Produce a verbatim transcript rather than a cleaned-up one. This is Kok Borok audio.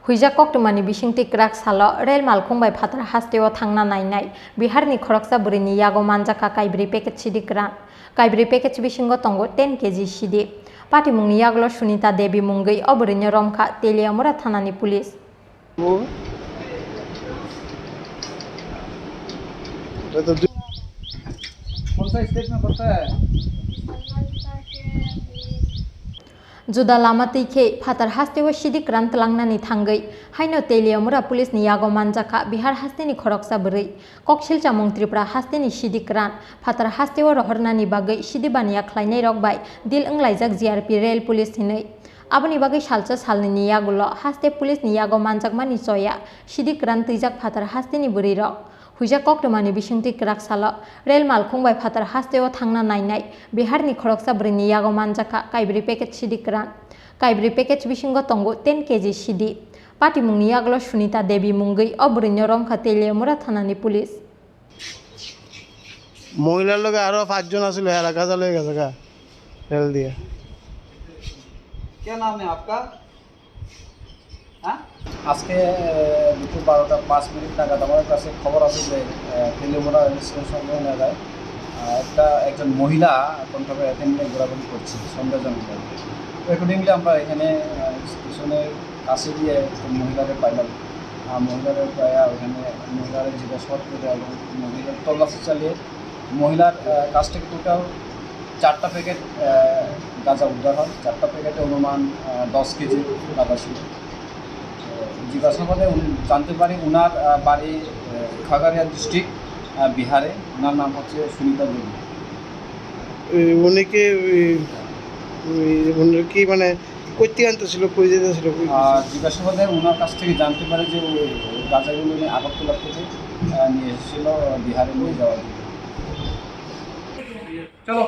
Huijak koktwmani bisingtwi kwrak salo rel malkhung bai phatar hasteo thangna nainai Biharni khoroksa bwrwini yago manjakha kaibrwi packet sidi kwran. Kaibrwi package bisingo tongo ten K G sidi. Patimungni yagulo Sunita Devi mungwi o bwrwino romkha Teliamura thanani police. Juda lama twi khe phatar hasteo sidi kwran twlangnani thangwi haino Teliamura police ni yago manjakha Bihar hasteni khoroksa bwrwi. Kok silchamung Tripura hasteni sidi kwran phatar hasteo rohornani bagwi sidi baniya khlainairok bai deal wnglaijak G R P rel police hinwi. Aboni bagwi salsa salnwini yagulo haste police ni yago manjakmani choya sidi kwran twijak phatar hasteni bwrwirok. Huijak koktwmani bisingtwi kwrak salo rel malkhung bai phatar hasteo thangna nainai Biharni khoroksa bwrwini yago manjakha kaibrwi packet sidi kwran. Kaibrwi package bisingo tongo ten K G sidi. Patimungni yagulo Sunita Devi mungwi o bwrwino romkha Teliamura thanani police. মহিলার লগে আরো পাঁচজন আছিল, এরা গাঁজা লয়ে গেছে গা, তেল দিয়ে। क्या नाम है आपका? हाँ? আজকে, আহ, দুপুর বারোটা পাঁচ মিনিট নাগাদ আমার কাছে খবর আছে যে, আহ, তেলিয়ামুড়া রেল স্টেশন এলাকায়, আহ, একটা, একজন মহিলা কোন ঠারো এখানে ঘোরাঘুরি করছে সন্দেহজনক ভাবে। তো accordingly আমরা এখানে, আহ, স্টেশনের কাছে গিয়ে একটা মহিলারে পাইলাম। আহ, মহিলারে পাইয়া ওখানে মহিলারে জিজ্ঞাসাবাদ করে এবং মহিলার তল্লাশি চালিয়ে মহিলার, আহ, কাছ থেকে টোটাল চারটা প্যাকেট, আহ, গাঁজা উদ্ধার হয়। চারটা প্যাকেটে অনুমান, আহ, দশ কেজি গাঁজা ছিল। তো জিজ্ঞাসাবাদে উনি জানতে পারি ওনার, আহ, বাড়ি, আহ, খাগড়িয়া ডিস্ট্রিক্ট, আহ, বিহারে। ওনার নাম হচ্ছে সুনিতা দেবী। এ, উনি কি, এ, এ, উনি কি মানে কোথেকে আনতেছিল, কই যেতেছিল, কই আর জিজ্ঞাসাবাদে ওনার কাছ থেকে জানতে পারি যে ওই গাঁজাগুলো উনি আগরতলা থেকে, আহ, নিয়ে এসেছিল বিহারে নিয়ে যাওয়ার জন্য। চলো।